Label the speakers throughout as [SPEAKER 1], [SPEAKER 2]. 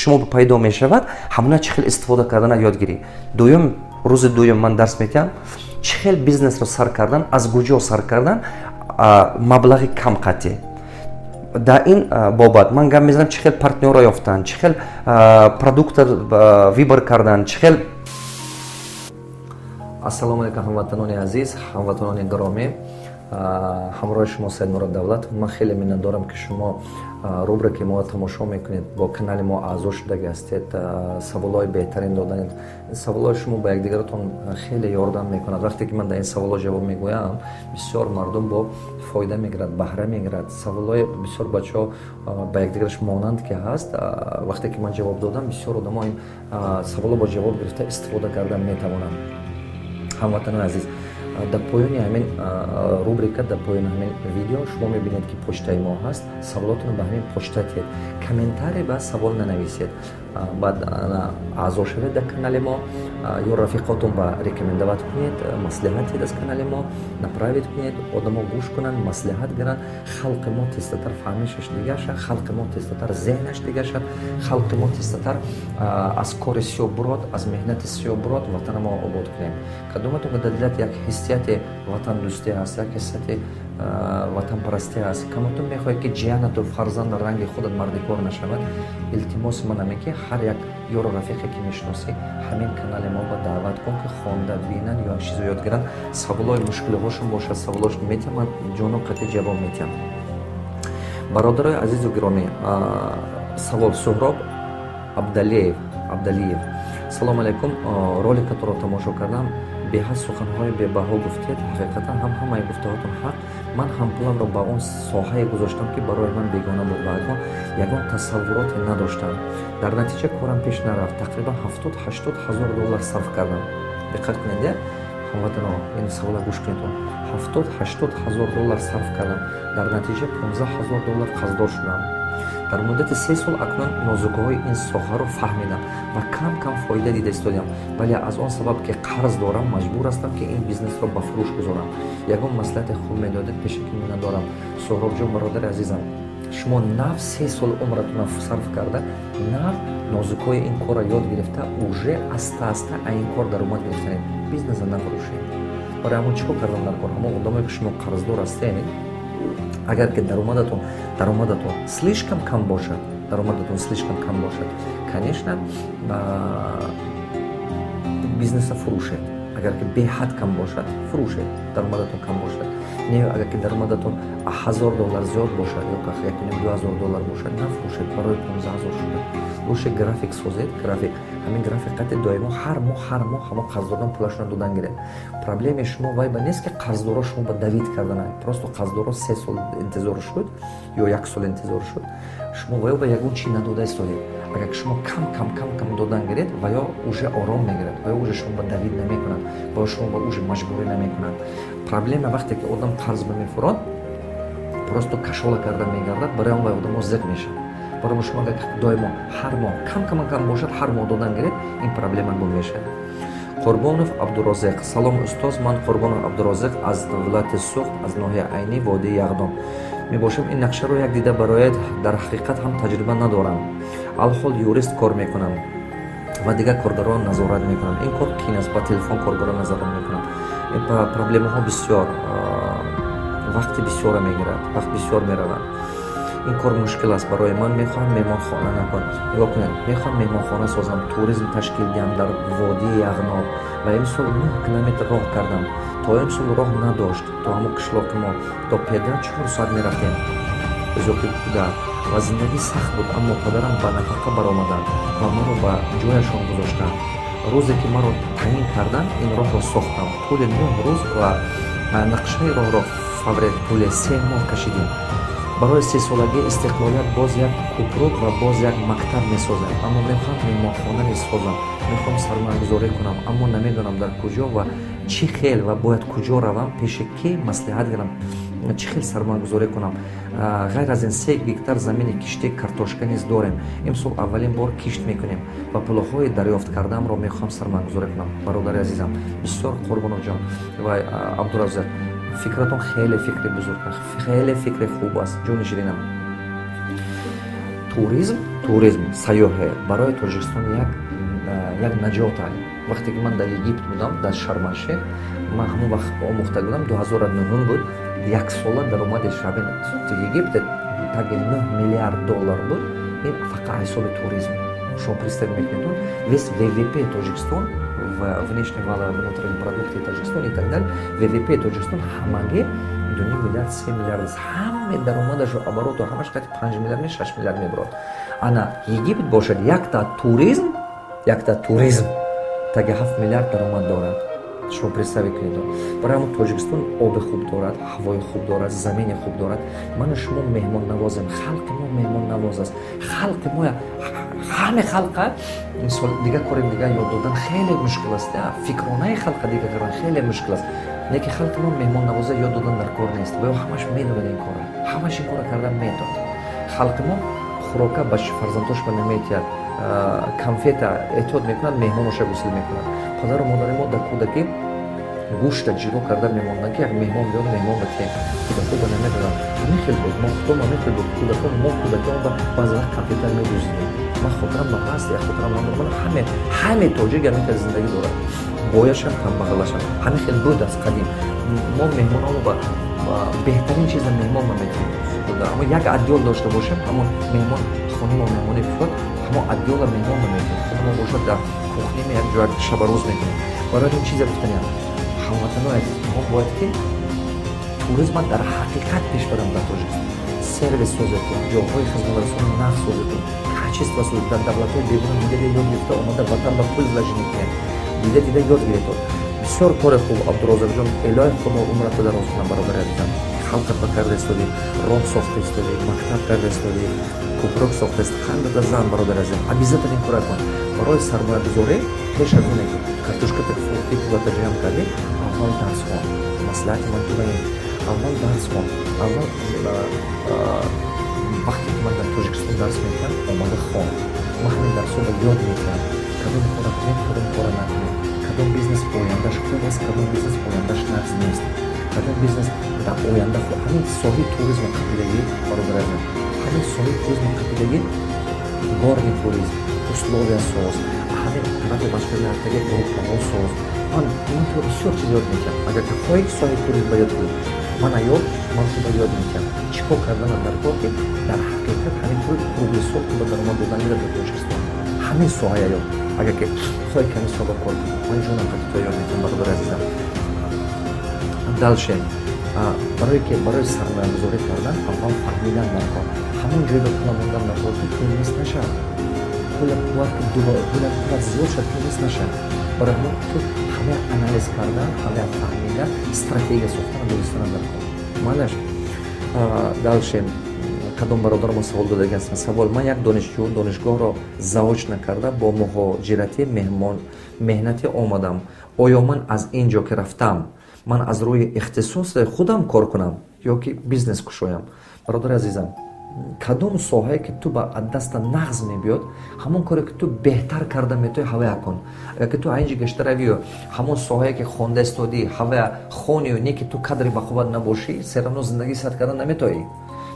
[SPEAKER 1] шумо пайдо мешавад, ҳамона чӣ хел истифода карданро ёд гирӣ. Дуюм, рӯзи дуюм ман дарс метиҳам, чӣ хел бизнесро сар кардан, аз куҷо сар кардан, маблағи камқатӣ. Дар ин бобат ман гап мезанам, чӣ хел партнёрро ёфтан, чӣ хел продуктро вибор кардан, чӣ хел. Ассалому алайкум ҳамватанони азиз, ҳамватанони гиромӣ, ҳамроҳи шумо Саид Мурод Давлат. Ман хеле миннатдорам, ки шумо рубрикаи мо тамошо мекунед, бо канали мо аъзо шудага ҳастед, саволҳои беҳтарин доданед. Саволҳои шумо ба якдигаратон хеле ёрдам мекунад. Вақте ки ман дар ин саволҳо ҷавоб мегӯям, бисёр мардум бо фоида мегирад, баҳра мегирад. Саволҳои бисёр бачаҳо ба якдигараш монанд ки ҳаст, вақте ки ман ҷавоб додам, бисёр одамо ин саволҳо бо ҷавоб гирифта истифода кардан метавонанд. ҳамватанони азиз, дар поёни ҳамин рубрика, дар поёни ҳамин видео шумо мебинед ки почтаи мо ҳаст. Саволотро ба ҳамин почта диҳед. Комментарий ба савол нанависед. Баъд аъзо шавед дар канали мо, ё рафиқотон ба рекомендоват кунед, маслиҳат диҳед аз канали мо, направит кунед, одамо гӯш кунанд, маслиҳат гиранд. Халқи мо тезтар фаҳмишаш дига шад, халқи мо тезтар зеҳнаш дига шад, халқи мо тезтар аз кори сиёҳ бурод, аз меҳнати сиёҳ бурод ватани мо обод кунем. Кадоматон дар дилат як ҳиссияти ватандӯстӣ ҳаст, як ҳиссияти ватанпарастӣ ҳаст, каматон мехоҳед ки ҷиянату фарзанд ранги худат мардикор нашавад, илтимоси ман аме ки ҳар як ёру рафиқе ки мешиносӣ ҳамин канали мо ба даъват кун, ки хонда бинанд ё чизо ёд гиранд. Саволҳои мушкилҳошон бошад, саволҳош метиҳам, ман ҷону қатъи ҷавоб метиҳам. Бародарои азизу гиромӣ, савол Суҳроб Абдалиев. Салому алайкум, роликатонро тамошо кардам. Беҳад суханҳои бебаҳо гуфтед. Ҳақиқатан ҳам ҳамаи гуфтаҳотон ҳақ. Ман ҳам пуламро ба он соҳае гузоштам, ки барои ман бегона буд ва ягон тасаввуроте надоштам. Дар натиҷа корам пеш нарафт. Тақрибан 70-80 ҳазор доллар сарф кардам. Диққат кунед, ҳамватано, ин савола гӯш кунед. 70-80 ҳазор доллар сарф кардам. Дар натиҷа 15 ҳазор доллар қарздор шудам. Дар муддати 3 сол акнун нозукиҳои ин соҳаро фаҳмидам ва кам фоида дида истодам. Вале аз он сабаб ки қарз дорам, маҷбур ҳастам ки ин бизнесро ба фурӯш гузорам. Ягон маслиҳати хуб медодед, пешакӣ миннатдорам. Суҳробҷон, бародари азизам, шумо нав 3 сол умратонро сарф карда, нав нозукиҳои ин корро ёд гирифта, уже аста а ин кор даромад гирифтанед. Бизнеса нафурӯшед. Барои ҳамон чикор кардам дар кор? Ҳамон одамое ки шумо қарздор ҳастед, агар ки даромадатон слишком кам бошад, конечно, бизнеса фурӯшед. Агар ки беҳад кам бошад, фурӯшед. Даромадатон кам бошад. Не агар ки даромадатон 1000 доллар зиёд бошад, ё 1,2 доллар бошад, нафурӯшед. Барои 15 000 шуда рӯши график созед. Ҳамин графикати доимо ҳар моҳ ҳамо қарздорон пулашонро додан гиред. Проблеми шумо вай ба нест ки қарздоро шумо ба давид кардананд. Просто қарздоро 3 сол интизор шуд ё 1 сол интизор шуд. Шумо ваё ба ягон чӣ надода истодед. Агар шумо кам додан гиред, ваё уже ором мегирад, ваё уже шумо ба давид намекунад, ваё шумо ба уже маҷбурӣ намекунад. Проблема вақте ки одам қарз мефурад, просто кашола карда мегардад, барои он вай одамо зиқ мешавад. Барои шумо агар доимо ҳар моҳ кам бошад, ҳар моҳ додан гиред, ин проблема гум мешавад. Қурбонов Абдурозиқ. Салом устоз, ман Қурбонов Абдурозиқ аз вилояти Суғд, аз ноҳияи Айни, водии Яғдом мебошам. Ин нақшаро як дида барояд дар ҳақиқат ҳам таҷриба надорам. Алҳол юрист кор мекунам ва дигар коргарон назорат мекунам. Ин кор қиин аст, ба телефон коргарон назорат мекунам. Ин проблемаҳо бисёр, вақти бисёра мегирад, вақт бисёр меравад. ин кор мушкил аст барои ман. Мехоҳам меҳмонхона накунам. Нигоҳ кунед, мехоҳам меҳмонхона созам, туризм ташкил диҳам дар водии Яғноб ва имсол 9 километр роҳ кардам. То имсол роҳ надошт. То ҳамон қишлоқи мо то педа 4 соат мерафтем. изофи буда ва зиндагӣ сахт буд, аммо падарам ба нафақа баромаданд ва маро ба ҷояшон гузоштанд. рӯзе ки маро таъин карданд, ин роҳро сохтам. тӯли 9 рӯз ва нақшаи роҳро фавре тӯли 3 моҳ кашидем. барои 3 солагӣ истиқлолият боз як кӯпрук ва боз як мактаб месозам. Аммо мехоҳам меҳмонхона месозам, мехоҳам сармайягузорӣ кунам, аммо намедонам дар куҷо ва чӣ хел ва бояд куҷо равам, пеши ки маслиҳат гирам, чӣ хел сармайягузорӣ кунам. ғайр аз ин 3 гектар замини киштии картошка низ дорем. имсол аввалин бор кишт мекунем ва пулҳои дарёфт кардаамро мехоҳам сармайягузорӣ кунам. бародари азизам, бисёр Қурбоновҷон ва Абдуразиқ, фикратон хеле фикри бузург аст, хеле фикри хуб аст, ҷони ширинам. То туризм сайёҳе барои Тоҷикистон як наҷот аст. Вақте ки ман дар Египт будам, дар Шарм-аш-Шейх, ман ҳамон вақт омӯхта будам, 2009 буд, як сола даромади шабин Египт таги $9 миллиард буд. Ин фақат ҳисоби туризм. Шумо представить мекунед, весь ВВП Тоҷикистон, внешний валовой внутренний продукт Тоҷикистон и так далее, ВВП Тоҷикистон ҳамаги 2 миллиард 3 миллиард аст. ҳамаи даромадашу обороту ҳамаш қати 5 миллиард 6 миллиард мебурад. Ана Египет бошад якта туризм таги 7 миллиард даромад дорад. Шумо представить кунед. Барои ҳамон Тоҷикистон оби хуб дорад, ҳавои хуб дорад, замини хуб дорад. Ману шумо меҳмоннавозем, халқи мо меҳмоннавоз аст. Халқи мо ҳаме халқа мисол дига кори дига ёд додан хеле мушкил аст. Фикронаи халқа дига кардан хеле мушкил аст. Неки халқи мо меҳмоннавоза ёд додан дар кор нест. Бо ҳамаш медонад ин кора. Ҳамаш ин кора кардан метавонад. Халқи мо хӯрока ба фарзандош ба наметиҳад. Конфета эҳтиёт мекунад, меҳмоноша гусл мекунад. Падару модари мо дар кӯдаки гӯшта ҷудо карда мемонданд ки як меҳмон биёд, меҳмон ба тем кӯдако ба намедоданд. Мехел буд, мо худома мехел буд, кӯдако мо кӯдакон ба баъзе вақт компютер медӯздем. Ман хотирам ба ҳаст, я хотирам ман ҳаме тоҷик ҳамин зиндагӣ дорад. Бояшам, камбағалашам, ҳамин хел буд аст қадим. Мо меҳмононро ба беҳтарин чиза меҳмон метавонем. Аммо як аддиёл дошта бошем, ҳамон меҳмон хони мо меҳмонӣ кушод, ҳамон аддиёла меҳмон метавонем. Хони мо бошад дар кухни мо як ҷоя шабарӯз мекунем. Барои ин чиза гуфтаням. ҳамватанои азиз, мо бояд ки туризма дар ҳақиқат пеш барам дар Тоҷикистон. Сервис созед кун, ҷойҳои хизматрасони нағз созед кун, качество созед. Дар давлатҳои бегуна дида ёд гирифта омада ватан ба пул вложение кунед. Дида ёд гирифта. Бисёр кори хуб Абдуразоқҷон, илоҳи худо умрата дароз кунад бародари азизам. халқатро карда истоди, роҳ сохта истоди, мактаб карда истоди, кӯпрок сохта истоди. Қандада зан бародар азизам, обязательно ин кора кун. Барои сармоягузорӣ пеш аз оне ки картошката фурӯхтӣ пулата ҷамъ кардӣ, аввал дарс хон. Маслиҳати ман ин, аввал дарс хон. Аввал вақте ки ман дар Тоҷикистон дарс мекунам, омада хон. Ман ҳамин дарсҳоро ёд мегирам. Кадом кора кунем, кадом кора накунем. Кадом бизнес ояндаш хуб аст, кадом бизнес ояндаш нағз нест. Кадом бизнес дар оянда хуб. Ҳамин соҳаи туризм қабилаги бародар азизам. Ҳамин соҳаи туризм қабилаги горный туризм, условия соз, ҳамин тарафи башкирдартаги группаҳо соз. Ман то бисёр чиз ёд мекунам. Агар ки хоҳӣ ки соҳаи туризм ба ёд кунӣ, ман то ёд мекунам. Чӣ кор карданам дар кор ки дар ҳақиқат ҳамин прогрессор ки ба даромад додан гирад дар Тоҷикистон. Ҳамин соҳая ёд. Агар ки хоҳӣ ками соҳа кор кунӣ, ман ҷонам қати то ёд мекунам бародар азизам. Далше барои сармоягузорӣ кардан аввал фаҳмидан дар кор. ҳамон ҷойда пула мондан дар кор ки пул нест нашавад. Пула зиёд шад, пул нест нашавад. Барои ҳамон ту ҳама анализ кардан, ҳама фаҳмидан, стратегия сохтан дӯстонам дар кор. Малаш далше кадом бародар мо савол додагаан савол. Ман як донишгоҳро заочна карда бо муҳоҷирати меҳнатӣ омадам. Оё ман аз ин ҷо ки рафтам, ман аз рӯи ихтисоси худам кор кунам ё ки бизнес кушоям? Бародари азизам, кадом соҳае ки ту ба даста нағз мебиёд, ҳамон коре ки ту беҳтар карда метавонӣ ҳавая кун. Агар ки ту айнҷи гашта равию, ҳамон соҳае ки хонда истоди, ҳавая хонию, не ки ту кадри бахуват набошӣ, серравно зиндагӣ сарф карда наметавонӣ.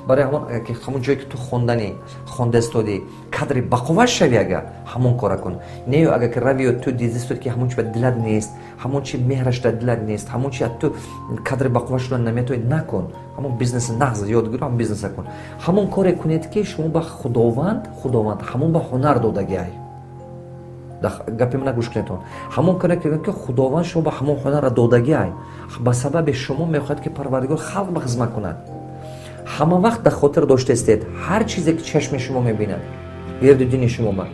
[SPEAKER 1] Барои ҳамон ҷое ки ту хонда истоди, кадри бақувват шави, агар ҳамон кора кун. Не агар ки равию ту диди ки ҳамон чи ба дилат нест, ҳамон чи меҳраш дар дилат нест, ҳамон чи ту кадри бақувват шуда наметавонӣ, накун. Ҳамон бизнеси нағз ёд гир, ҳамон бизнеса кун. ҳамон коре кунед ки шумо ба худованд ҳамон ба ҳунар додагиай. Гапи мана гӯш кунедтон. ҳамон коре ки худованд шумо ба ҳамон ҳунара додагиай. ба сабаби шумо мехоҳад ки парвардигор халқ ба хизмат кунад. ҳама вақт дар хотир дошта истед, ҳар чизе ки чашми шумо мебинад, гирди дини шумо ба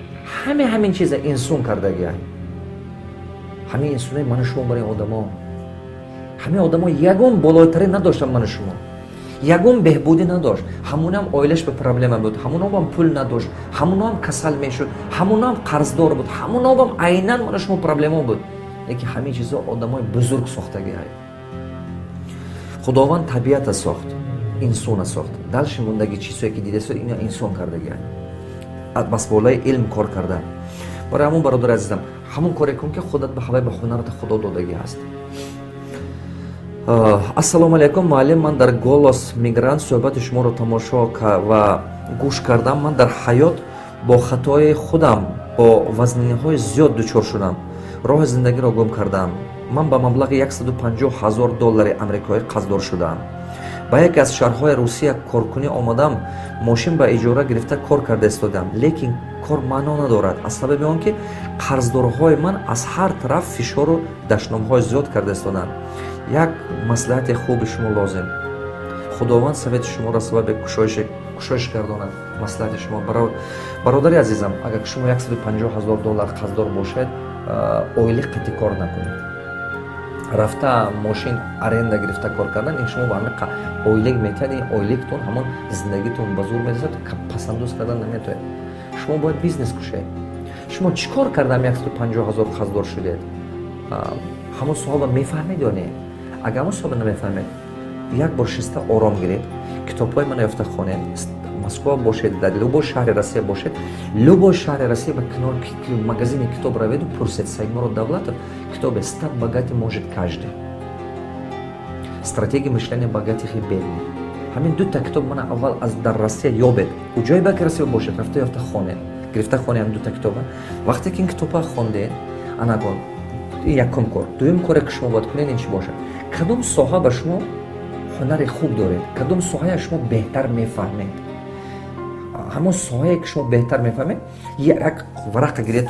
[SPEAKER 1] ҳамин чиза инсон кардагиай. ҳамин инсонаи ману шумо барои одамо. ҳамин одамо ягон болотарӣ надоштан ману шумо. ягон беҳбудӣ надошт. ҳамонам оилаш ба проблема буд, ҳамонам пул надошт, ҳамонам касал мешуд, ҳамонам қарздор буд, ҳамонам айнан ману шумо проблема буд. лекин ҳамин чизо одамои бузург сохтагиай. Худованд табиата сохт, инсона сохт. Далши мондаги чизое ки дидасо ина инсон кардагиай. Бас болаи илм кор карда. Барои ҳамон бародар азизам, ҳамон коре кун ки худат ба ҳавай ба ҳунарат худо додагӣ аст. ассалому алайкум муаллим, ман дар голос мигрант суҳбати шуморо тамошо ва гӯш кардам. Ман дар ҳаёт бо хатои худам бо вазниниҳои зиёд дучор шудам, роҳи зиндагиро гум кардам. Ман ба маблағи $150,000 амрикоӣ қарздор шудам. ба яке аз шаҳрҳои Русия коркунӣ омадам, мошин ба иҷора гирифта кор карда истодам, лекин кор маъно надорад, аз сабаби он ки қарздорҳои ман аз ҳар тараф фишору дашномҳои зиёд карда истоданд. як маслиҳати хуби шумо лозим. худованд совети шуморо сабаби кушоиш гардонад. маслиҳати шумо бародари азизам, агар шумо $150,000 қарздор бошед, оилӣ қати кор накунед. рафта мошин аренда гирифта кор кардан, ин шумо ба ҳамин оилик метиҳад, ин оиликтон ҳамон зиндагитон ба зур мерасад, пасандоз кардан наметавонед. шумо бояд бизнес кушед. шумо чӣ кор кардам $150,000 қарздор шудед? ҳамон соҳаба мефаҳмед ё не? агар ҳамон соҳаба намефаҳмед, як бор шиста ором гиред, китобҳои ман ёфта хонед. Москва бошед, дар любой шаҳри Россия бошед, любой шаҳри Россия ба кинори магазини китоб раведу, пурсед Саймурод Давлатов, китобе «Стать богатым может каждый». Стратегия мышления богатых и бедных. ҳамин дута китоб мана аввал дар Россия ёбед. Уҷои ба ки Россия бошед, рафта ёфта хонед, гирифта хонед ҳам дута китоба. Вақте ки ин китоба хондед, анагон якум кор. Дуюм коре ки шумо бояд кунед ин чӣ бошад? Кадом соҳа ба шумо ҳунари хуб доред? Кадом соҳая шумо беҳтар мефаҳмед? ҳамон соҳае ки шумо беҳтар мефаҳмед, як варақа гиред,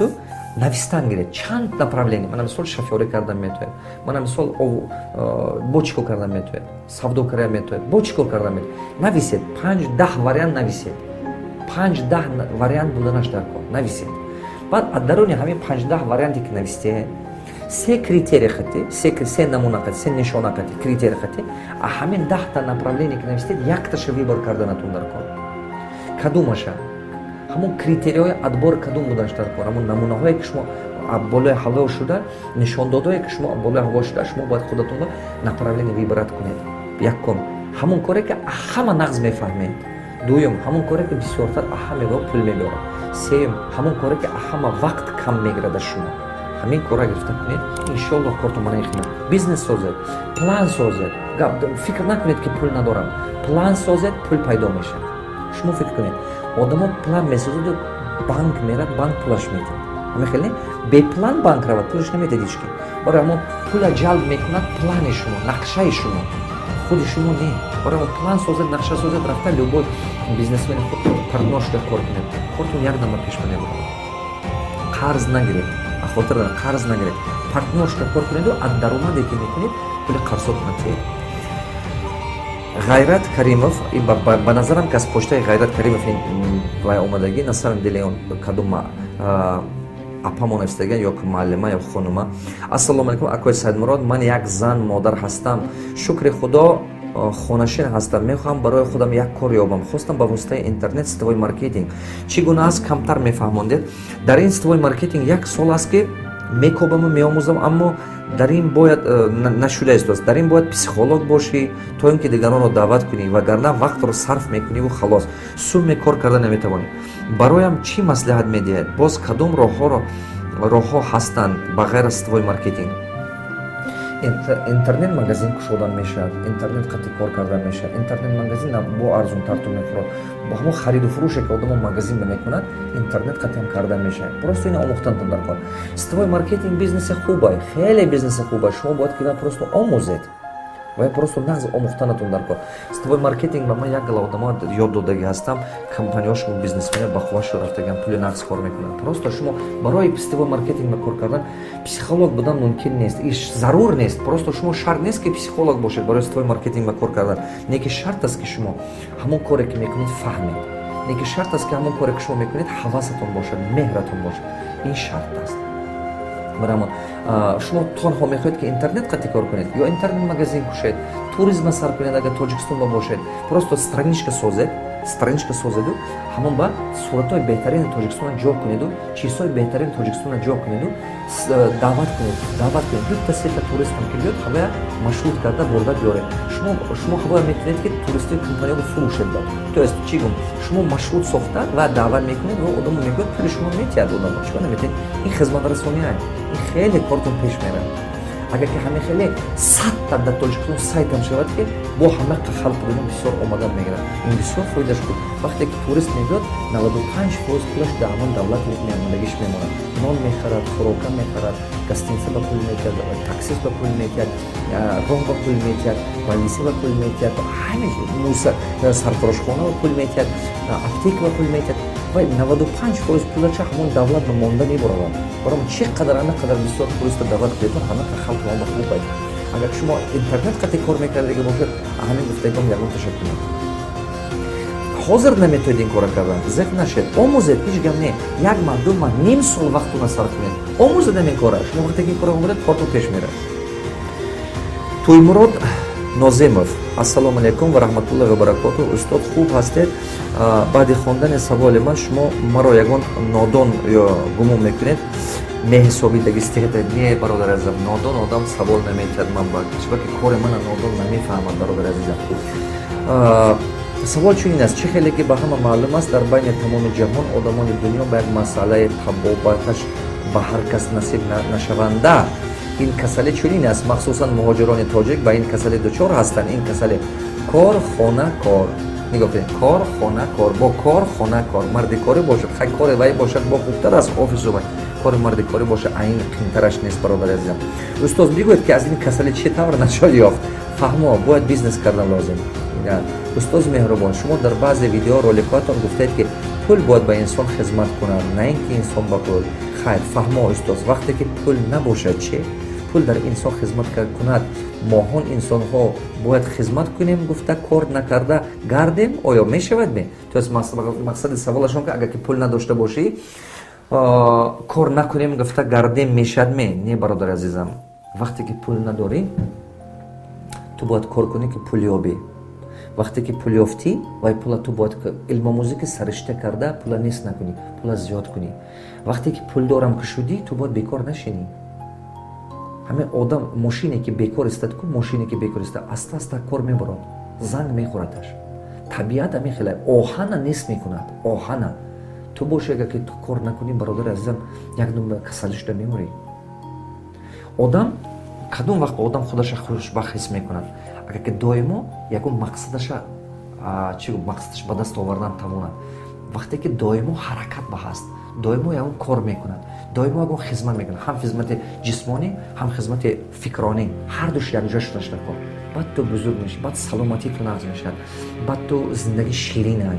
[SPEAKER 1] навистан гиред. Чанд направление. Мана мисол шофёрӣ кардан метавонед. Мана мисол бо чӣ кор кардан метавонед? Савдо кардан метавонед. Бо чӣ кор кардан метавонед? Нависед. 5-10 вариант нависед. 5-10 вариант буданаш дар кор. Нависед. баъд аз даруни ҳамин 5-10 варианте ки навистед, се критерия хати, се намуна хати, се нишона хати, критерия хати, а ҳамин 10 направление ки навистед, якташа вибор карданатон дар кор. кадомаша? ҳамон критерияҳои адбор кадом буданаш дар кор? ҳамон намунаҳое ки шумо болои ҳаво шуда, нишондодое ки шумо болои ҳаво шуда, шумо бояд худатонро направление вибрат кунед. якум, ҳамон коре ки ҳама нағз мефаҳмед. дуюм, ҳамон коре ки бисёртар аҳа меборад, пул меборад. сеюм, ҳамон коре ки ҳама вақт кам мегирад аз шумо. ҳамин кора гирифта кунед, иншоаллоҳ кортон мана ихна. Бизнес созед, план созед. Фикр накунед ки пул надорам. План созед, пул пайдо мешавад. шумо фикр кунед, одамо план месозаду, банк мерад, банк пулаш метад. Мехеле беплан банк равад, пулаш наметад ҳеч ки. барои ҳамон пула ҷалб мекунад плани шумо, нақшаи шумо, худи шумо не. барои ҳамон план созед, нақша созед, рафта любой бизнесмени худ партнёр шуда кор кунед. кортон як дама пеш менаварад. қарз нагиред, ахотир қарз нагиред. партнёр шуда кор кунеду, аз даромаде ки мекунед, пули қарзот натиҳед. Ғайрат Каримов, ба назарам ки аз почтаи Ғайрат Каримов вай омадагӣ, насарам дили он кадом апамо навистаган ё муаллима ё хонума. Ассалому алайкум, акои Саидмурод, ман як зан модар ҳастам. Шукри Худо, хонашин ҳастам. мехоҳам барои худам як кор ёбам. хостам ба воситаи интернет ситавои маркетинг. чӣ гуна аст камтар мефаҳмондед? дар ин ситавои маркетинг як сол аст ки мекобаму меомӯзам, аммо дар ин бояд нашудааст. дар ин бояд психолог бошӣ, то ин ки дигаронро даъват кунӣ, вагарна вақтро сарф мекуниву халос, сумме кор карда наметавонӣ. бароям чӣ маслиҳат медиҳед? боз кадом роҳҳо ҳастанд ба ғайр аз ситавои маркетинг? интернет магазин кушодан мешавад, интернет қати кор кардан мешавад. интернет магазин бо арзонтартон мефурод. бо ҳамон хариду фурӯше ки одамо магазин мекунад, интернет қатиам кардан мешавад. просто ина омӯхтантон дар кор. ситавои маркетинг бизнеси хубай, хеле бизнеси хубай. шумо бояд ки просто омӯзед. ва просто нағз омӯхтанатон дар кор. ситавои маркетинг ба ман як гала одамо ёд додагӣ ҳастам, компанияҳошон бизнесмени ба хувашо рафтаган пули нағз кор мекунанд. просто шумо барои ситавои маркетинг кор кардан психолог будан мумкин нест, иш зарур нест. просто шумо шарт нест ки психолог бошед барои ситавои маркетинг кор кардан. не ки шарт аст ки шумо ҳамон коре ки мекунед фаҳмед. не ки шарт аст ки ҳамон коре ки шумо мекунед ҳавасатон бошад, меҳратон бошад. ин шарт аст. барамон шумо танҳо мехоҳед ки интернет қати кор кунед ё интернет магазин кушед, туризма сар кунед, агар Тоҷикистон бошед, просто страничка созеду, ҳамон ба суратҳои беҳтарини Тоҷикистона ҷо кунеду, чизҳои беҳтарини Тоҷикистона ҷо кунеду, даъват кунед. дута сета туристам ки биёд, ҳавоя машғул карда бурда биёред. шумо ҳавоя метавонед ки туристии компанияро фурӯшед дод. то есть чӣ гум, шумо машғул софта ва даъват мекунед ва одамо мегӯяд пули шумо метиҳад. одамо чӣ кор наметиҳед? ин хизматрасонӣ аст. ин хеле кортон пеш меравад. اگر که همه خیلی 100 تا تولش کنیم سایت هم شود که با همه خلق بودن بسیار آمدن میگیرن. این بسیار فایدهش بود. وقتی که توریست میاد 95% پولش در همان دولت میموندگیش میمونه. نان میخرد، خوراک میخرد، گستینسه با پول میکرد، تاکسی با پول میکرد، راه با پول میکرد، مهندسی با پول میکرد، همه موسیقی سرفروشخانه با پول میکرد، اپتیک با پول میکرد. و 95% پولش همون دولت به مونده میبرد. برام چقدر بسیار توریست دعوت کردن همه خلق ما خوب باید. اگر شما اینترنت قطعی کار میکرد دیگه باشد همین گفتگو یکم تشکر. حاضر نمیتونید این کار کردن. ذکر نشد. آموزید هیچ گم نه. یک ماه دو ماه نیم سال وقتتون رو صرف کنید. آموزید این کارا. شما وقتی این کارا میکنید کارتون پیش میره. تویمراد نازمов. السلام علیکم و رحمت الله و برکاته. استاد خوب هستید. بعد خواندن سوال من شما مرا یگان نادان یا گمان میکنید. نه حسابی دگستیت نه برادر عزیزم. نادان آدم سوال نمیکرد من با چون که کار من نادان نمیفهمد برادر عزیزم. سوال چون این است چه خیلی که به همه معلوم است در بین تمام جهان آدمان دنیا به یک مسئله طبابتش به هر کس نصیب نشونده. این کسل چنین است مخصوصا مهاجران تاجیک به این کسل دچار هستند. این کسل کار خانه کار نگاه کنید کار خانه کار با کار خانه کار مرد کاری باشد خیلی کار وای باشد با خوبتر از آفیس و کار مرد کاری باشه این قیمترش نیست برادر عزیزم. استاد میگوید که از این کسل چه طور نجات یافت؟ فهمو باید بیزنس کردن لازم. استاد مهربان شما در بعض ویدیو رولیکاتون گفتید که پول باید به انسان خدمت کند نه اینکه انسان با پول. خیر فهمو استاد وقتی که پول نباشد چه؟ پول در انسان خدمت کند ماهان انسان ها باید خدمت کنیم گفته کار نکرده گردیم آیا میشود می؟ تو از مقصد سوالشون که اگر که پول نداشته باشی کار نکنیم گفته گردیم میشد می؟ نه برادر عزیزم وقتی که پول نداری تو باید کار کنی که پول یابی. وقتی که پول یافتی وای پول تو باید علم آموزی که سرشته کرده پول نیست نکنی پول زیاد کنی. وقتی که پول دارم که شدی تو باید بیکار نشینی. همه آدم ماشینی که بیکار استاد کو ماشینی که بیکار استاد استا کار میبرد زنگ میخوردش. طبیعت همین خیلی آهن نیست میکند آهن تو باشه که تو کار نکنی برادر عزیزم یک دم کسلش میموری. آدم کدوم وقت آدم خودش خوشبخت حس میکند اگر که دائما یکم مقصدش مقصدش به دست آوردن تمومه. وقتی که دائما حرکت به هست دائما یکم کار میکند دائما یکم خدمت میکنه هم خدمت جسمانی هم خدمت فکرانی هر دوش یک جاش داشته کار. بعد تو بزرگ میشی بعد سلامتی تو نقض میشد بعد تو زندگی شیرین هست.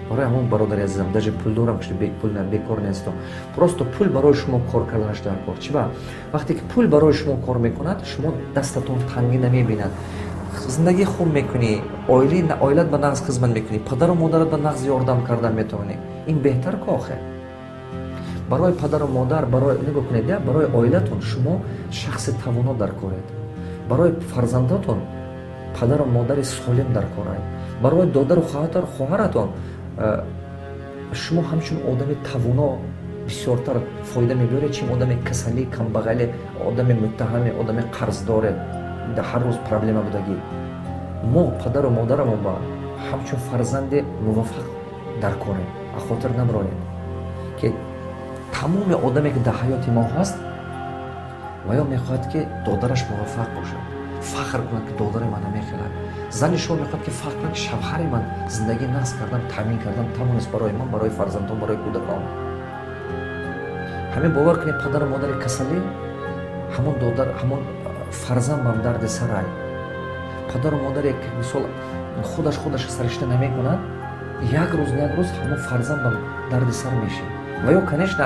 [SPEAKER 1] برای همون برادر عزیزم даже پول دارم که پول بیکار نیستم. پروست پول برای شما کار کردنش در کار. چی با وقتی که پول برای شما کار میکند شما دستتون تنگی نمیبیند. زندگی خوب میکنی عائلت به نقض خدمت میکنی پدر و مادرت به نقض یاردم کردن میتونی. این بهتر که آخه برای پدر و مادر برای نگاه کنید برای عائلتون شما شخص توانا در کارید. برای فرزنداتون پدر و مادر سالم در کارید. برای دادر و خواهرتون شما همچون آدم توانا بسیارتر فایده میبرید چیم آدم کسلی کمبغل آدم متهم آدم قرضدار در هر روز پرابلم بودگی. ما پدر و مادرمون با همچون فرزند موفق در کاریم خاطر نبراییم که تمام آدمی که در حیات ما هست و یا میخواد که دادرش موفق باشد فخر کند که دادر من میخواد. زن شما میخواد که فخر کند که شوهر من زندگی نصب کردم تامین کردم توانست برای من برای فرزندان برای کودکان. همین باور کنید پدر و مادر کسلی همون دادر همون فرزند من درد سرای. پدر و مادر یک مثال خودش سرشته نمیکند یک روز همون فرزند من درد سر میشه و یا کنشنا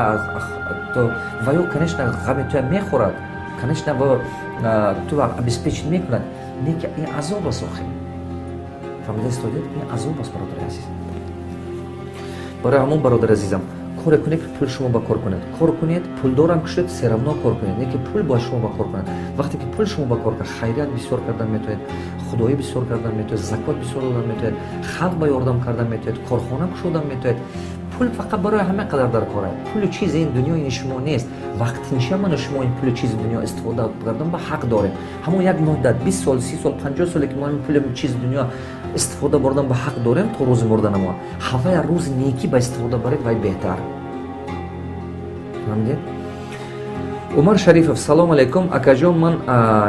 [SPEAKER 1] غم تو میخورد کنشنا تو обеспечить میکند نه که این عذاب است آخه. فهمیده استودید این عذاب است برادر عزیز. برای همون برادر عزیزم کار کنید پول شما با کار کنید. کار کنید پول دارم کشید سرمنا کار کنید نه که پول با شما با کار کنید. وقتی که پول شما با کار کنید خیریت بسیار کردن میتونید خدایی بسیار کردن میتونید زکات بسیار دادن میتونید خلق با یاردم کردن میتونید کارخانه کشودن میتونید. پول فقط برای همه قدر در کاره. پول چیز این دنیا این شما نیست. وقتی نشه من شما این پول چیز دنیا استفاده کردن به حق داره. همون یک مدت 20 سال 30 سال 50 سال که ما این پول چیز دنیا استفاده بردن به حق داریم تا روز مردن ما. هوای روز نیکی به استفاده برید وای بهتر. فهمیدید؟ Умар Шарифов, салом алейкум. Акаҷон, ман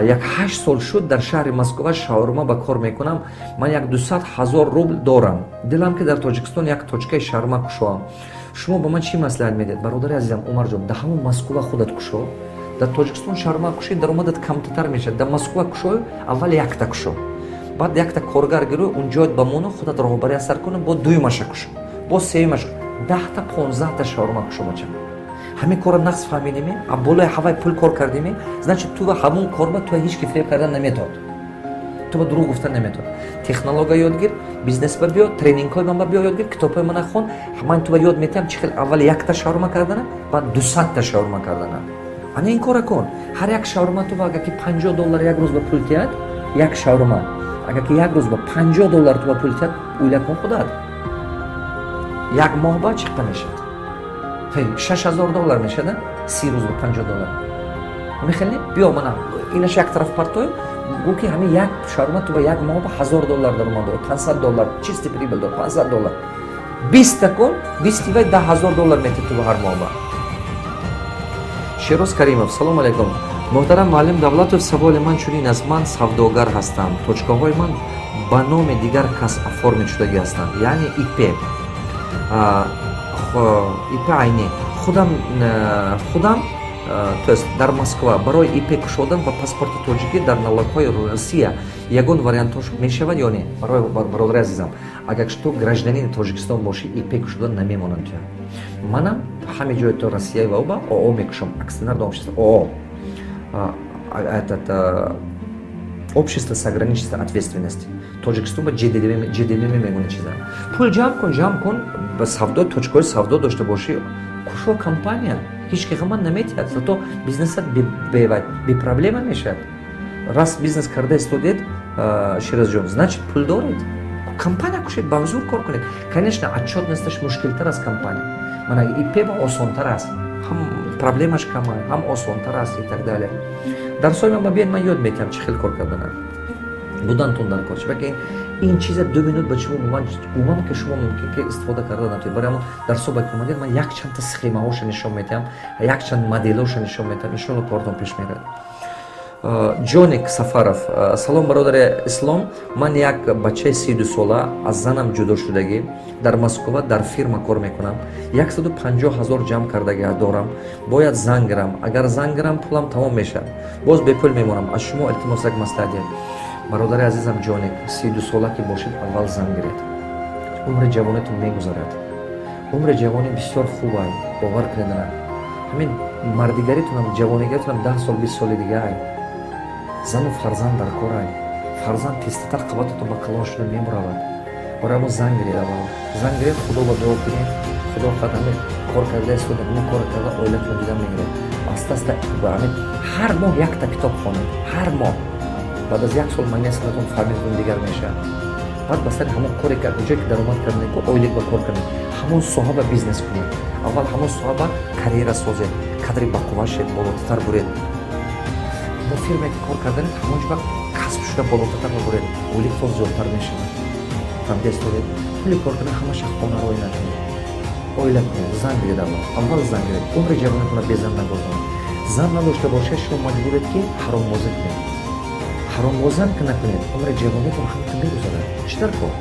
[SPEAKER 1] як 8 сол шуд дар шаҳри Москва шаурма ба кор мекунам. Ман як 200 000 рубл дорам. Дилам ки дар Тоҷикистон як точкаи шаурма кушоам. Шумо ба ман чӣ маслиҳат медиҳед? Бародари азизам, Умарҷон, дар ҳамон Москва худат кушо. Дар Тоҷикистон шаурма кушӣ, даромадат камтар мешавад. Дар Москва кушо, аввал якта кушо. Баъд якта коргар гирӯ, унҷоят ба моно, худат роҳбарӣ асар кунӣ, бо дуюмаша кушо. Бо сеюмаша 10 15 та шаурма кушо бача. ҳамин кора нақс фаҳмидими, болои ҳавай пул кор кардими, значит ту ва ҳамон корба ту ҳеҷ ки фиреб кардан наметавад. Ту ба дурӯғ гуфтан наметавад. Технология ёд гир, бизнес ба биё, тренингҳои ман ба биё ёд гир, китобҳои мана хон. Ман ту ба ёд метиҳам чӣ хел аввал якта шаурма кардана, баъд 200 та шаурма кардана. Ана ин кора кун. Ҳар як шаурма ту агар ки $50 як рӯз ба пул тиҳад, як шаурма. Агар ки як рӯз ба $50 ту ба пул тиҳад, уйла кун худат. Як моҳ ба чӣ қадар мешавад? $6000 мешада, 30 рӯз ба $50. Мехелни биё мана инаш як тараф партой, гӯ ки ҳамин як шаурма ту ба як моҳ ба $1000 даромад дорад, $500 чисти прибыл дорад, $500. 20 та кун, 20 вай $10000 метиҳад ту ба ҳар моҳ ба. Шероз Каримов, салом алейкум. Муҳтарам муаллим Давлатов, саволи ман чунин аст. Ман савдогар ҳастам. Точкаҳои ман ба номи дигар кас оформид шудагӣ ҳастанд, яъне ИП. ИП айни. Худам то есть дар Москва барои ИП кушодан ба паспорти тоҷикӣ дар налогҳои Россия ягон вариантош мешавад ё не? Бародари азизам, агар ту гражданини Тоҷикистон бошӣ, ИП кушодан намемонад ту. Манам ҳами ҷои ту Россия ва оба ООО мекушам, акционерное общество ООО. Общество с ограниченной ответственностью. Тоҷикистон ба ЖДМ мегӯяд чиза. Пул ҷамъ кун, ба савдо точкаҳои савдо дошта бошӣ, кушо компания, ҳеҷ ки ғамат наметиҳад, зато бизнесат бепроблема мешавад. Раз бизнес карда истодед, Ширазҷон, значит пул доред. Компания кушед, ба ҳузур кор кунед. Конечно, отчетносташ мушкилтар аст компания. Мана ИП ба осонтар аст. ҳам проблемаш кама, ҳам осонтар аст и так далее. Дарсои ман ба биёед, ман ёд метиҳам чӣ хел кор карданам. Будан дар кор. Чунки ин чиза 2 минут ба шумо ман гумам ки шумо мумкин ки истифода карда натоед. Барои ҳамон дарсо ба кумадир ман якчанд схемаҳоша нишон метиҳам, якчанд моделҳоша нишон метиҳам. Иншоалло кордон пеш мерад. Ҷоник Сафаров, салом бародари ислом. Ман як бачаи 32 сола аз занам ҷудо шудагӣ дар Москва дар фирма кор мекунам. 150 000 ҷамъ кардагӣ дорам. Бояд зангирам. Агар зангирам пулам тамом мешавад. Боз бепул мемонам. Аз шумо илтимос як маслиҳат диҳед. Бародари азизам Ҷоник, 32 сола ки бошед, аввал зангиред. Умри ҷавонитон мегузарад. Умри ҷавонӣ бисёр хуб ай, бовар кунед. Ҳамин мардигаритонам, ҷавонигаритонам 10 сол 20 соли дига ай. Зану фарзанд дар кор ай. Фарзанд тестатар қабататон ба калон шуда мебуравад. Барои ҳамон зангиред аввал. Зангиред, худо ба дуо кунед. Худо фақат ҳамин кор карда истода, ҳамин кор карда оилатон дида мегирад. Аста-аста ҳамин ҳар моҳ якта китоб хонед. Ҳар моҳ. بعد از 1 سال معنی سنتون فهمیدون دیگر میشه. بعد بسیار همون کاری که جایی که درآمد کردن کو اویلیک با کار کردن. همون صاحب بیزنس کنید. اول همون صاحب کاریرا سازید. کادری باقواش شد بالاتر برید. با فیرمی که کار کردن همونجا با کسب شده بالاتر برید. اویلیک فوز زیادتر میشه. فهمیدید استودید. کلی کار کردن همش خانه روی نکنید. اویلیک کنید. زن بگید اول زن بگید. عمر جوانتون رو بزن نگذارید. زن نداشته باشه شما مجبورید که حرام بازی کنید. حرامبازی که نکنید، عمر جوانیتون هم بگذارد. چطور کن؟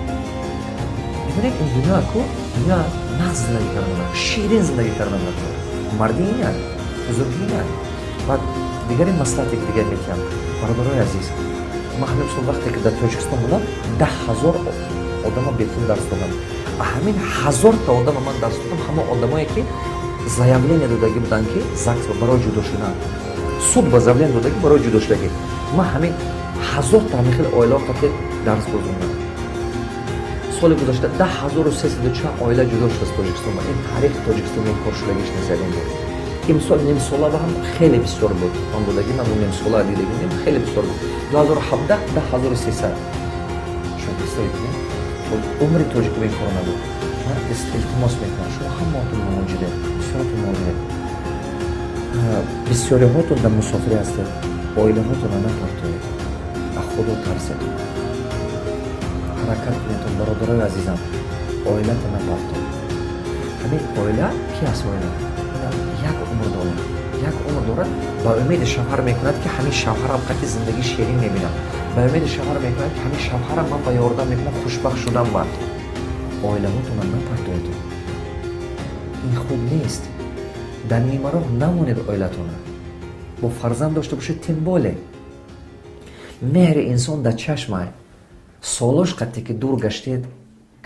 [SPEAKER 1] می‌بینید این دنیا کو دنیا ناز زندگی کردن، شیرین زندگی کردن نداره. مردی نه، بزرگی نه. بعد دیگری مسئله دیگر میگم. برادرای عزیز، ما همین سال وقتی که در تاجیکستان بودم 10,000 آدم بهتون درس دادم. همین 1000 تا آدم من درس دادم، همه آدمایی که заявление додагӣ буданд ки ЗАГС барои ҷудо шудан. суд ба заявление додагӣ барои ҷудо шудагӣ. ма ҳамин 1000 та ҳамин хел оила қате дарс гузондам. соли гузашта 10304 оила ҷудо шуда аз Тоҷикистон. ин таърихи Тоҷикистон ин кор шудагиш незадем буд. имсол нимсола ва ҳам хеле бисёр буд. ман будагӣ ман нимсола дидагӣ хеле бисёр буд. 2017 10300. шумо ҳисоб кунед. умри тоҷикӣ ин кор набуд. ман илтимос мекунам шумо ҳамаатон муҳоҷиред, бисёртон муҳоҷиред. бисёриҳотон дар мусофирӣ ҳастед. оилаҳотон напартоед. аз худо тарсед. ҳаракат кунед бародарои азизам. оилата напартоед. ҳамин оила ки аст оила? як умр дорад. як умр дорад, ба умеди шавҳар мекунад, ки ҳамин шавҳарам қати зиндагӣ ширин мебинам. Ба умеди шавҳар мекунад, ки ҳамин шавҳарам ман ба ёрдам мекунам, хушбахт шудам ман. Оилаҳотонро напартоед. ин хуб нест. дар нимароҳ намонед оилатонро. бо фарзанд дошта бошед, тем боле. меҳри инсон дар чашмай. солош қадре ки дур гаштед,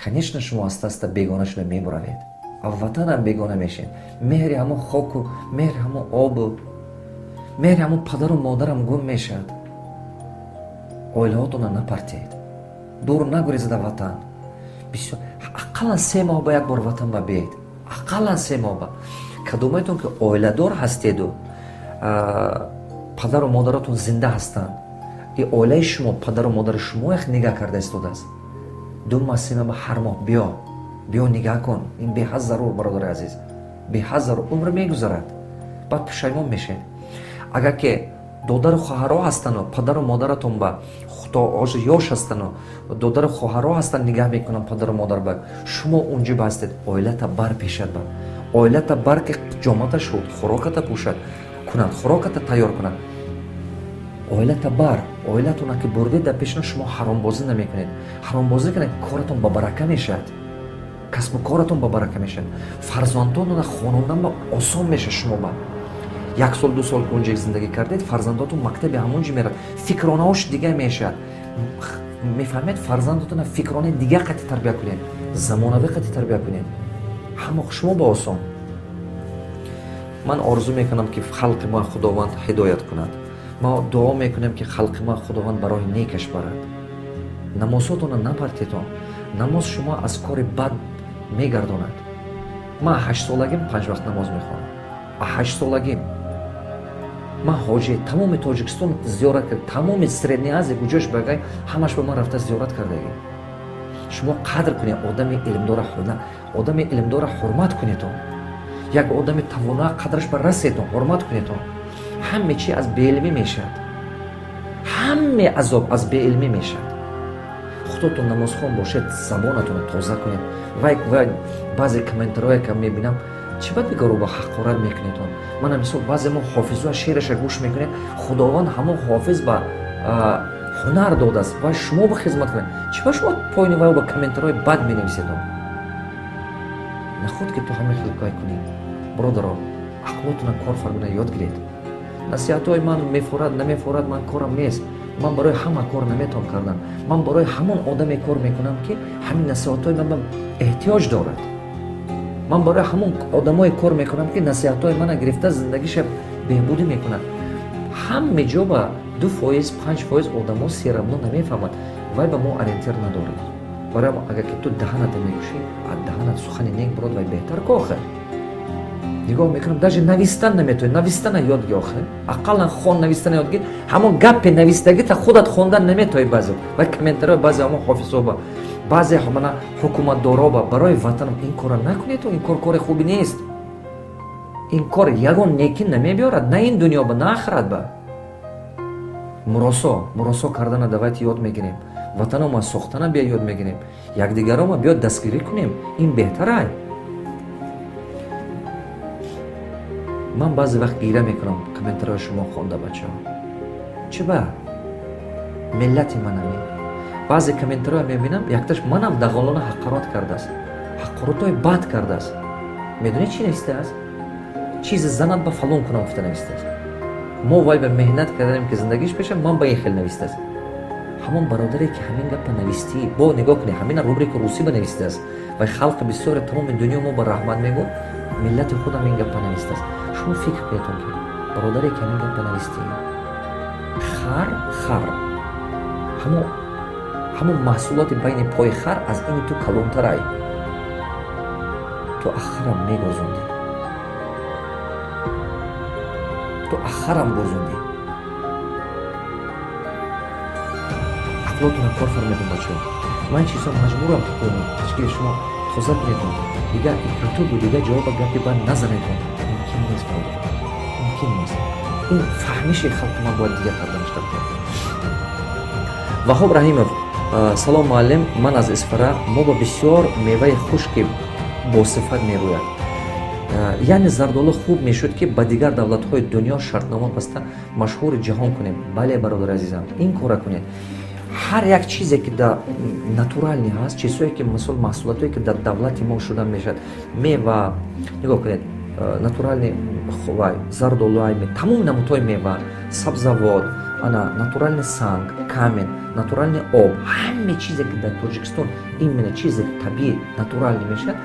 [SPEAKER 1] конечно шумо аста-аста бегона шуда мебуравед. ватанам бегона мешед. меҳри ҳамон хоку, меҳри ҳамон обу, меҳри ҳамон падару модарам гум мешавад. оилаҳотонро напартед. дур нагурезед аз ватан. бисёр ақаллан 3 моҳ ба як бор ватан ба биед. ақаллан 3 моҳ ба. кадомаетон ки оиладор ҳастеду падару модаратон зинда ҳастанд, и оилаи шумо падару модари шумо як нигаҳ карда истодааст. 2 моҳ 3 моҳ ба ҳар моҳ биё нигаҳ кун. ин беҳад зарур, бародари азиз, беҳад зарур. умр мегузарад, баъд пушаймон мешед. агар ки додару хоҳарҳо ҳастану падару модаратон ба то ҳозир ёш ҳастану додару хоҳарҳо ҳастан, нигаҳ мекунанд падару модар ба шумо унҷи ба ҳастед. оилата бар пешад ба оилата бар ки ҷомата шуд, хӯроката пӯшад кунад, хӯроката тайёр кунад. оилата бар, оилатона ки бурдед дар пешона, шумо ҳаромбозӣ намекунед. ҳаромбозӣ кунед, коратон ба барака мешавад, касбу коратон ба барака мешавад. фарзандотонро хонондан ба осон мешавад. шумо ба 1 сол 2 сол ки унҷа зиндагӣ кардед, фарзандотон мактаби ҳамон ҷо меравад, фикронаҳош дигар мешавад. мефаҳмед? фарзандотонро фикрона дигар қати тарбия кунед, замонавӣ қати тарбия кунед. ҳама шумо ба осон. ман орзу мекунам ки халқи мо худованд ҳидоят кунад. мо дуо мекунем ки халқи мо худованд барои некаш барад. намозотонро напартетон. намоз шумо аз кори бад мегардонад. ман 8 солагим 5 вақт намоз мехонам. 8 солагим ман ҳоҷи тамоми Тоҷикистон зиёрат кардам, тамоми Средняя Азия куҷош багай ҳамаш ба ман рафта зиёрат кардагӣ. шумо қадр кунед одами илмдора, одами илмдора ҳурмат кунедон. як одами тавоноа қадраш ба расетон, ҳурмат кунедон. ҳаме чи аз беилмӣ мешавад. ҳаме азоб аз беилмӣ мешавад. худотон намозхон бошед, забонатонро тоза кунед. вай баъзе комментарое ки мебинам, чӣ бад дигару ба ҳақорат мекунедон. мана мисол баъзе мо ҳофизуа шеъраша гӯш мекунед, худованд ҳамон ҳофиз ба ҳунар додааст, вай шумо ба хизмат кунед. чӣ ба шумо поини вай ба комментарҳои бад менависедон? нахуд ки ту ҳамин хилкай кунӣ. برادران عقلاتون کار فرمونه یاد گیرید. نصیحت‌های من میفورد نمیفورد من کارم نیست. من برای همه کار نمیتونم کردن. من برای همون آدمی کار میکنم که همین نصیحت‌های من احتیاج دارد. من برای همون آدمای کار میکنم که نصیحت‌های من گرفته زندگیش بهبودی میکنه. همه جا با 2% 5% آدما سیرمون نمیفهمند. وای به ما اورینتیر ندارد. برای ما اگر که تو دهنت میگوشی، از دهنت سخن نیک برات وای بهتر کوخه. نگاه میکنم даже نوشتن نمیتونی، نوشتن یاد گیر آخه. اقلا خون نوشتن یاد گیر. همون گپ نوشتگی تا خودت خوندن نمیتونی بعضی. و کامنت‌ها بعضی همون حافظا با بعضی همون حکومت دارا با برای وطن این کارو نکنید تو این کار خوبی نیست. این کار یگان نیکی نمیبیارد، نه این دنیا با نه آخرت با. مراسا کردن دوایت یاد میگیریم. وطن ما ساختن بیا یاد میگیریم. یکدیگر ما بیا دستگیری کنیم. این بهتره. من بعضی وقت گیره میکنم کامنت‌های شما خونده بچه‌ها. چه با ملت منمی. بعضی کامنت‌ها میبینم یکتاش منم دغالانه حقارت کرده است. حقارت‌های بد کرده است. میدونی چی نوشته است؟ چیز زنت با فلان کنم گفته نوشته است. ما وای به مهنت کردیم که زندگیش بشه، من با این خیلی نوشته است. همون برادری که همین گپ نوشتی با نگاه کنی همین روبریک روسی بنوشته است و خلق بسیار تمام دنیا ما با رحمت میگو ملت خودم این گپ نوشته است. شما فکر کنید که برادری که همین گپ نوشتی خر همون محصولات بین پای خر از این تو کلانترای تو آخرم میگذوندی. تو آخرم گذوندی. عقلاتون کار فرمودم بچه‌ها. من چیزا مجبورم کنم تشکیل شما توضیح بدم. دیگه یوتیوب دیگه جواب گپی بند نزنید. ممکن نیست برادر. ممکن نیست. این فهمیش خلق ما باید دیگه کردنش دارد. وهاب رحیمов سلام معلم، من از اسفره ما با بسیار میوه خشک با صفت میروید. яъне зардолу хуб мешуд ки ба дигар давлатҳои дунё шартнома баста машҳури ҷаҳон кунем. Бале бародари азизам, ин кора кунед. ҳар як чизе ки дар натурални ҳаст, чизҳое ки мисол маҳсулотое ки дар давлати мо шуда мешавад, мева, нигоҳ кунед, натурални хувай, зардолуай, тамоми намудҳои мева, сабзавот, натуральный санг, камень, натуральный об, ҳаме чизе ки дар Тоҷикистон именно чизе табиӣ, натуральный мешавад,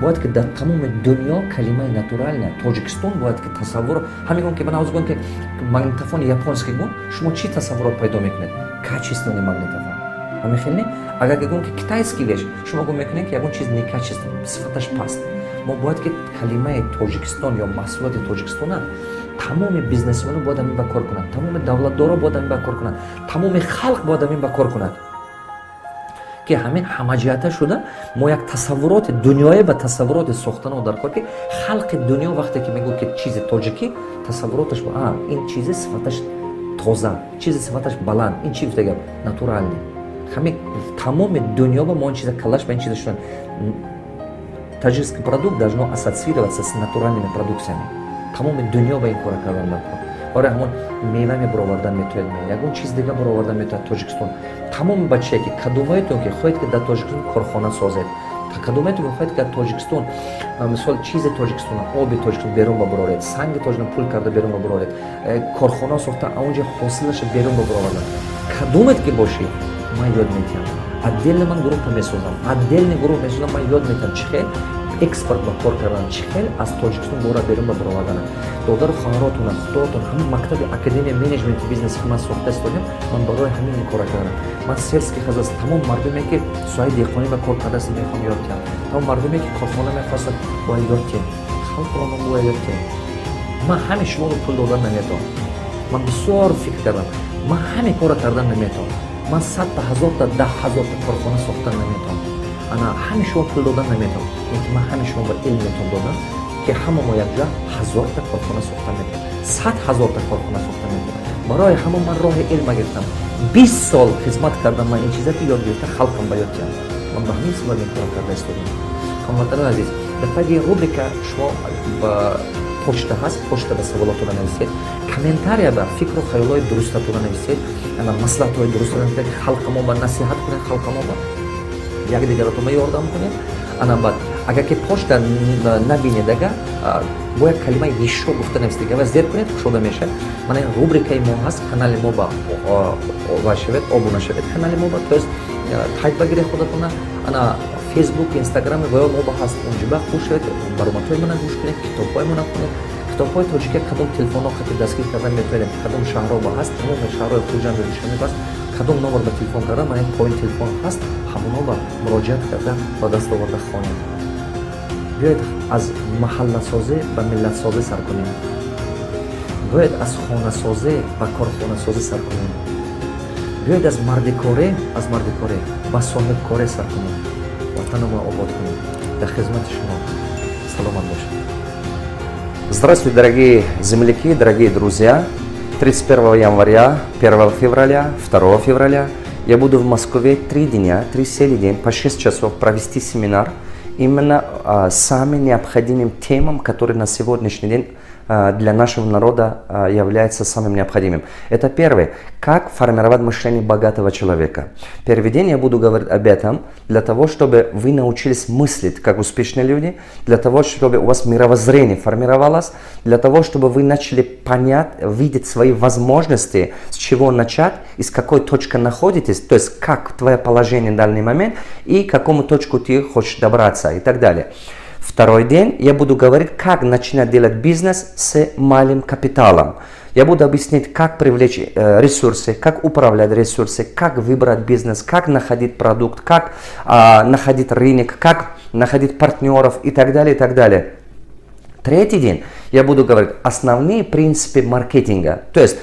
[SPEAKER 1] бояд ки дар тамоми дунё калимаи натуральная Тоҷикистон бояд ки тасаввур ҳамин ки ман гӯям ки магнитофони японский гун шумо чӣ тасаввурот пайдо мекунед? Качественный магнитофон. Ҳамихелни агар гӯям ки китайский веш шумо гӯм мекунед ки ягон чиз некачественный, сифаташ паст. Мо бояд ки калимаи Тоҷикистон ё маҳсулоти Тоҷикистона тамоми бизнесмено бояд ҳамин ба кор кунад, тамоми давлатдоро бояд ҳамин ба кор кунад, тамоми халқ бояд ҳамин ба кор кунад. Ки ҳамин ҳамаҷиҳата шуда мо як тасаввуроти дунёе ба тасаввуроти сохтанро дар кор ки халқи дунё вақте ки мегӯяд ки чизи тоҷикӣ тасаввуроташ ин чизи сифаташ тоза, чизи сифаташ баланд, ин чи гуфта гап натуральный. Ҳамин тамоми дунё ба мо ин чиза калаш ба ин чиза шудан. Таҷикский продукт должно ассоциироваться с натуральными продукциями. Тамоми дунё ба ин кора кардан мекунад. Оре ҳамон мева мебаровардан метавонед, ягон чиз дига баровардан метавонад Тоҷикистон. Тамоми бачае ки кадомаетон ки хоҳед ки дар Тоҷикистон корхона созед, кадомаетон ки хоҳед ки дар Тоҷикистон мисол чизи Тоҷикистон, оби Тоҷикистон берун бабароред, санги Тоҷикистон пул карда берун бабароред, корхона сохта аунҷа ҳосилаша берун бабаровардан. Кадомет ки бошед, ман ёд метиҳам. Отдельно ман группа месозам, отдельный групп месозам, ман ёд метиҳам чӣ хел экспорт ба кор кардан, чӣ хел аз Тоҷикистон бора берун ба баровардан. Додару хонаротона, худоатон, ҳамин мактаби академия менеҷменти бизнеси ки ман сохта истодем, ман барои ҳамин ин кора кардам. Ман селский хазас, тамом мардуме ки соҳаи деҳқонӣ ба кор кардааст мехоҳам ёд диҳам. Тамом мардуме ки корхона мехостад бояд ёд диҳем. Халқро ман бояд ёд диҳем. Ман ҳамин шуморо пул додан наметавонам. Ман бисёр фикр кардам. Ман ҳамин кора кардан наметавонам. Ман 100 та 1000 та 10,000 та корхона сохтан наметавонам. ҳамин шумо пул додан наметавонам. Ки ман ҳамин шумо ба илм метавонам додан ки ҳама мо якҷа 1000 та корхона сохта метавонам. 100,000 та корхона сохта метавонам. Барои ҳама ман роҳи илма гирифтам. 20 сол хизмат кардам ман ин чиза ки ёд гирифта халқам ба ёд диҳам. Ман ба ҳамин сабаб ин кора карда истодам. Ҳамватанони азиз, дар таги рубрика шумо ба почта ҳаст, почта ба саволотона нависед, комментария ба фикру хаёлои дурустатона нависед, маслиҳатҳои дурустатона нависед ки халқамо ба насиҳат кунед, халқамо ба якдигаратон ёрдам кунед. Баъд агар ки почта набинед ага бо як калимаи ешо гуфта нависед, ва зер кунед кушода мешавад. Мана ин рубрикаи мо ҳаст, канали мо ба вашавед, обуна шавед канали мо ба, то есть тайп багиред худатона, Facebook, Instagram ва ё мо ба ҳаст, унҷиба хуш шавед, баромадҳои мана гӯш кунед, китобҳои мана хонед. Китобҳои тоҷикӣ кадом телефонҳо хати дастгир кардан метавонед, кадом шаҳрҳо ба ҳаст, тамоми шаҳрҳои хуҷанд дошта мебаст, кадом номер ба телефон кардан, мана поин телефон ҳаст, ҳамонҳо ба муроҷиат карда ба даст оварда хонед. Биёед аз маҳалласозӣ ба миллатсозӣ сар кунем. Биёед аз хонасозӣ ба корхонасозӣ сар кунем. Биёед аз мардикорӣ ба соҳибкорӣ сар кунем. Ватанамон обод кунем. Дар хизмати шумо. Саломат бошед.
[SPEAKER 2] Здравствуйте, дорогие земляки, дорогие друзья. 31 января, 1 февраля, 2 февраля я буду в Москве 3 дня, 3 целый день, по 6 часов провести семинар именно самым необходимым темам, которые на сегодняшний день для нашего народа является самым необходимым. Это первое. Как формировать мышление богатого человека. Первый день я буду говорить об этом, для того, чтобы вы научились мыслить как успешные люди, для того, чтобы у вас мировоззрение формировалось, для того, чтобы вы начали понять, видеть свои возможности, с чего начать и с какой точки находитесь, то есть как твое положение в данный момент и к какому точку ты хочешь добраться и так далее. Второй день я буду говорить, как начинать делать бизнес с малым капиталом. Я буду объяснять, как привлечь ресурсы, как управлять ресурсы, как выбрать бизнес, как находить продукт, как находить рынок, как находить партнеров и так далее, и так далее. Третий день я буду говорить основные принципы маркетинга, то есть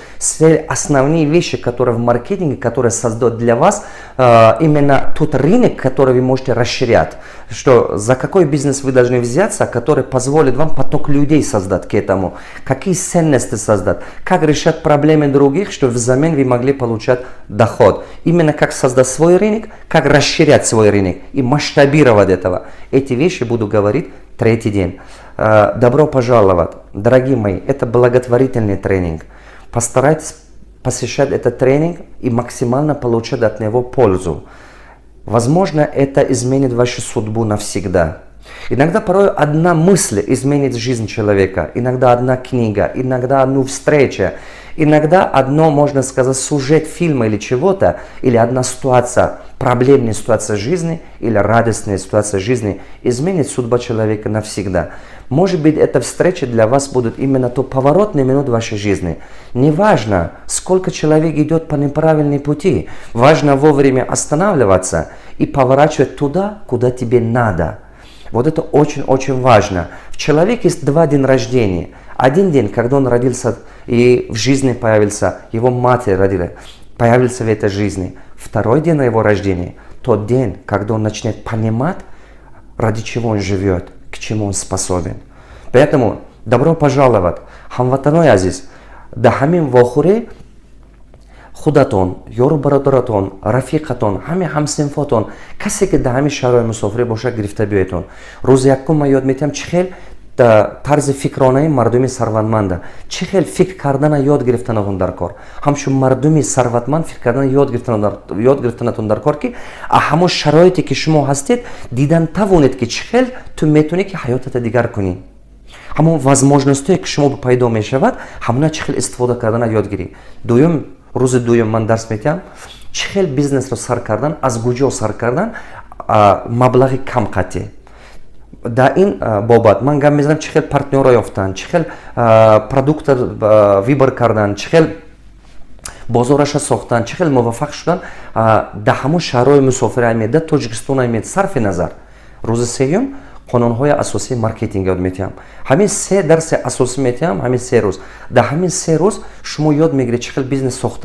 [SPEAKER 2] основные вещи, которые в маркетинге, которые создают для вас именно тот рынок, который вы можете расширять, что за какой бизнес вы должны взяться, который позволит вам поток людей создать к этому, какие ценности создать, как решать проблемы других, чтобы взамен вы могли получать доход, именно как создать свой рынок, как расширять свой рынок и масштабировать этого. Эти вещи буду говорить третий день. Добро пожаловать, дорогие мои, это благотворительный тренинг. Постарайтесь посещать этот тренинг и максимально получать от него пользу. Возможно, это изменит вашу судьбу навсегда. Иногда порой одна мысль изменит жизнь человека, иногда одна книга, иногда одна встреча, иногда одно, можно сказать, сюжет фильма или чего-то, или одна ситуация, проблемная ситуация жизни или радостная ситуация жизни изменит судьбу человека навсегда. Может быть, эта встреча для вас будет именно то поворотный минут вашей жизни. Неважно, сколько человек идет по неправильной пути, важно вовремя останавливаться и поворачивать туда, куда тебе надо. Вот это очень-очень важно. В человеке есть два дня рождения. Один день, когда он родился и в жизни появился, его мать родила, появился в этой жизни. Второй день его рождения, тот день, когда он начнет понимать, ради чего он живет, к чему он способен. Поэтому добро пожаловать. Хамватаной азиз. Да хамим вохуре худатон, ёру бародаратон, рафиқатон, ҳами ҳамсинфотон, касе ки да ҳами шарои мусофире боша гирифта биёедтон. Рӯзи якум ман ёд метиҳам чӣ хел тарзи фикронаи мардуми сарватманда, чӣ хел фикр кардана ёд гирифтанатон дар кор. Ҳамчун мардуми сарватманд фикр кардана ёд гирифтанатон дар кор ки ҳамон шароите ки шумо ҳастед дидан тавонед ки чӣ хел ту метавонӣ ки ҳаётата дигар кунӣ. ҳамон возможностое ки шумо пайдо мешавад, ҳамона чӣ хел истифода кардана ёд гирӣ. Дуюм, рӯзи дуюм ман дарс метиҳам, чӣ хел бизнесро сар кардан, аз куҷо сар кардан, маблағи кам қатъи. Дар ин бобат ман гап мезанам чӣ хел партнёрро ёфтан, чӣ хел продуктро вибор кардан, чӣ хел бозораша сохтан, чӣ хел муваффақ шудан дар ҳамон шаҳрҳои мусофира меда Тоҷикистон мед сарфи назар. Рӯзи сеюм қонунҳои асосии маркетинг ёд метиҳам. Ҳамин се дарси асосӣ метиҳам, ҳамин се рӯз. Дар ҳамин се рӯз шумо ёд мегиред чӣ хел бизнес сохтан